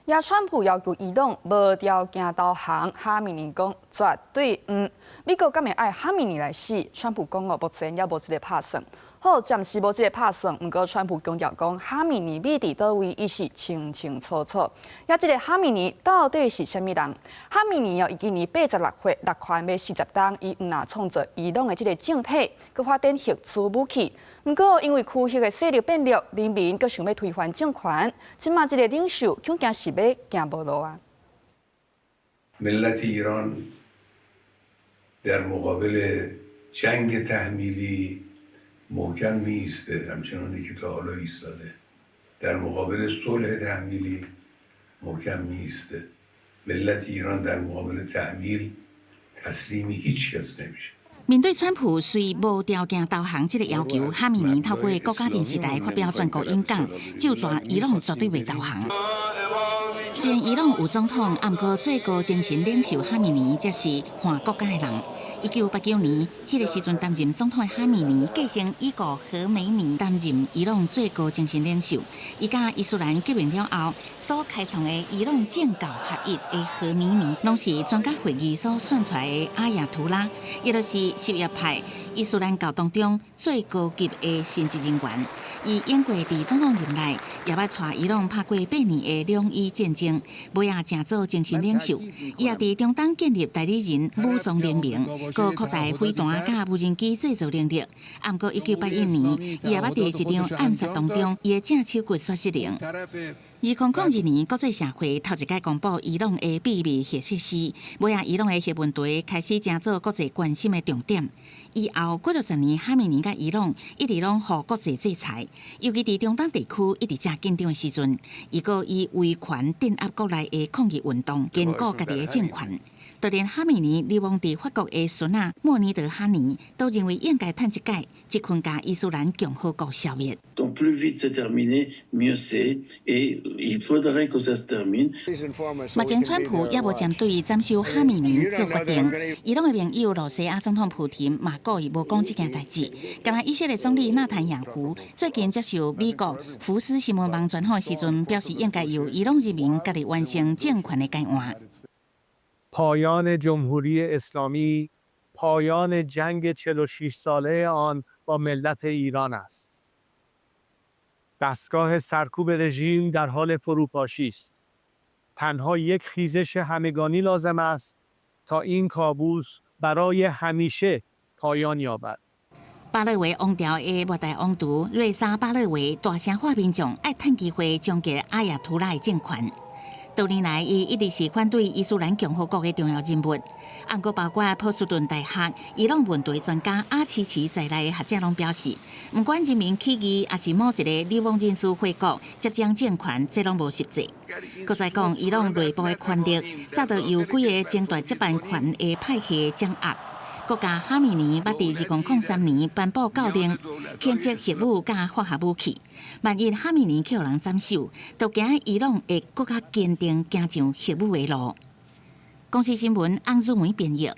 也川普要求伊朗無條件投降，哈米尼講絕對毋。美國敢會愛哈米尼來死？川普講哦，目前猶無這个拍算。好，暫時無這个拍算，毋過川普強調講，哈米尼佇佗位，伊是清清楚楚。也這个哈米尼到底是啥物人？哈米尼哦，伊今年86歲，六權欲40冬，伊毋若創造伊朗的這个政體，閣發展核子武器。毋過因為區域的勢力變弱，人民閣想欲推翻政權，這馬這个領袖恐驚是欲行無路啊。 ملت ایران در مقابل جنگ تحمیلی محکم می‌ایسته، همچنانی که تا حالا ایستاده. در مقابل صلح تحمیلی محکم می‌ایسته. ملت ایران در مقابل تحمیل تسلیم هیچ کس نمیشه. 面對川普隨無條件投降這个要求，哈米尼透過國家電視台發表全國演講，咒讒伊朗絕對袂投降。雖然伊朗有總統，毋過最高精神領袖哈米尼才是換國家的人。1989年，彼个時陣擔任總統的哈米尼繼承已故何梅尼擔任伊朗最高精神領袖。伊佮伊斯蘭革命了後所開創的伊朗政教合一的何梅尼，攏是專家會議所選出來的阿亞圖拉，伊就是什葉派伊斯蘭教當中最高級的神職人員。伊永過佇總統任內，也捌帶伊朗拍過8年的兩伊戰爭，尾仔成做精神領袖。伊也佇中東建立代理人武裝聯盟，閣擴大飛彈佮無人機製造能力。毋過1981年，伊也捌佇一場暗殺當中，伊的正手骨煞失靈。2002年，國際社會頭一擺公布伊朗的秘密核設施，尾仔伊朗的核問題開始成做國際關心的重點。以後過60年，哈米尼佮伊朗一直攏予國際制裁，尤其佇中東地區一直誠緊張的時陣，伊閣以威權鎮壓國內的抗議運動，堅固家己的政權。就連哈米尼流亡佇法國的孫仔莫尼德哈尼，都認為應該趁這擺，一棍共伊斯蘭共和國消滅。 Donc plus vite c'est terminé, mieux c'est, et il faudrait que ça se termine. 目前川普猶無針對斬首哈米尼做決定。伊朗的盟友羅西亞總統普廷嘛故意無講這件代誌。敢若以色列總理納坦雅胡最近接受美國福斯新聞網專訪的時陣，表示應該由伊朗人民家己完成政權的改換。 پایان جمهوری اسلامی پایان جنگ 46 ساله آن با ملت ایران است. دستگاه سرکوب رژیم در حال فروپاشی است. تنها یک خیزش همگانی لازم است تا این کابوس برای همیشه پایان یابد. 巴勒維王朝的末代王儲瑞沙巴勒維大聲喊民眾愛趁機會終結阿亞圖拉的政權。多年來，伊一直是反對伊斯蘭共和國的重要人物。毋過，包括波士頓大學伊朗問題專家阿奇奇在內的學者攏表示，毋管人民起義，抑是某一个流亡人士回國接掌政權，這攏無實際。閣再講，伊朗內部的權力早就由幾个爭奪接班權的派系掌握。國家哈米尼捌佇2003年頒布誥令，譴責核武佮化學武器。萬一哈米尼去予人斬首，就驚伊朗會閣較堅定行上核武的路。公視新聞翁汝梅編譯。